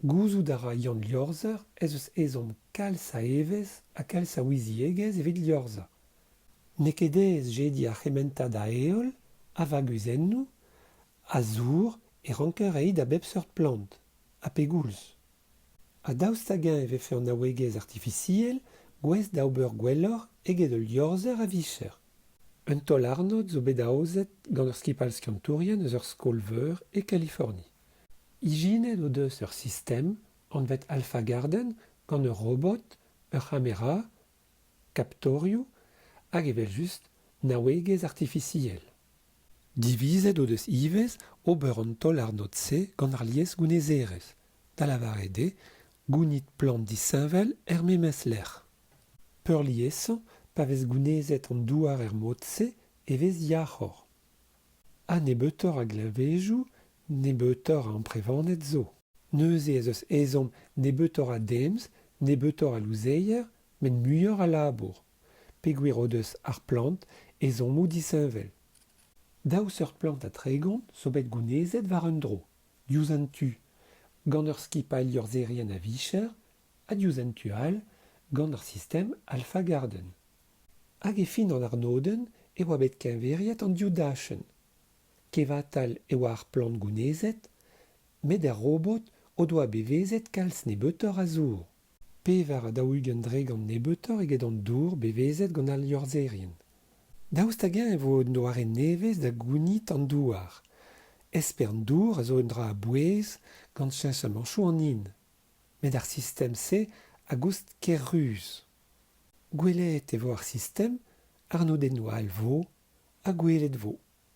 Gouzout a ra Yann Liorzher ez eus ezhomm kalz a evezh ha kalz a ouiziegezh evit liorzhañ. N'eo ket aes jediñ ar c'hementad a heol, a vaguzennoù, a zour e ranker reiñ da bep seurt plant, ha pegoulz. Ha daoust hag-eñ e vefe an naouegezh artifisiel gouest da ober gwelloc'h eget ul liorzher a-vicher? Un taol-arnod zo bet aozet gant ur skipailh skiantourien eus ur skol-veur e Kaliforni. Ijinet o deus ur sistem anvet AlphaGarden gant ur robot, ur c'hamera, kaptorioù hag evel-just naouegezh artifisiel. Divizet o deus ivez ober an taol-arnod-se gant ar liesgounezerezh, da lavaret eo gounit plant disheñvel er memes lec'h. Peurliesañ pa vez gounezet an douar er mod-se e vez yac'hoc'h. Ha nebeutoc'h a gleñvedoù, nebeutoc'h a amprevaned zo. Neuze ez eus ezhomm nebeutoc'h a demz, nebeutoc'h a louzeier, met muioc'h a labour. Peogwir o deus ar plant ezhommoù disheñvel. Daou seurt plant ha 30 zo bet gounezet war un dro, diouzh un tu, gant ur skipailh liorzherien a-vicher ha diouzh un tu all gant ar sistem Alpha Garden. Hag e fin an arnodenn e oa bet keñveriet an div dachenn. Kevatal e oa ar plant gounezet, met er robot o doa bevezet kalz nebeutoc'h a zour. 44 nebeutoc'h eget an dour bevezet gant al liorzherien. Daoust hag-eñ e vo un doare nevez da gounit an douar ? Espern dour a zo un dra a-bouez gant cheñchamantoù an hin. Met ar sistem-se a goust ker-ruz. Gwelet e vo ar sistem, arnodennoù all 'vo, ha gwelet 'vo.